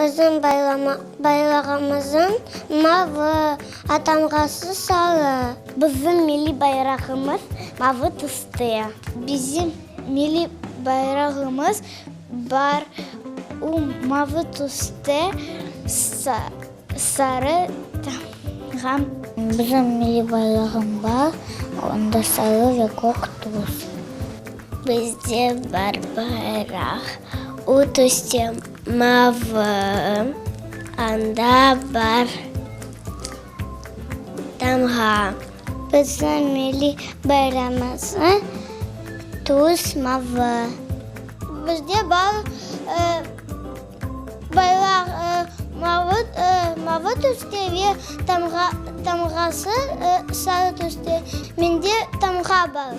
Bizim bayrağımızın mavı, a tamğası sarı. Bizim milliy bayrağımız mavı tüste. Bizim milliy bayrağımız bar, o mavı tüste, sarı tamğa. Bizim milliy bayrağım bar, onda sarı ve kök tüs. Bizde bar bayraq, o tüste mavı, anda bar tamğa. Bizim milliy bayramımız tüs mavı. Bizde bar bayraq mavı tüste ve tamğası sarı tüste. Mende tamğa bar.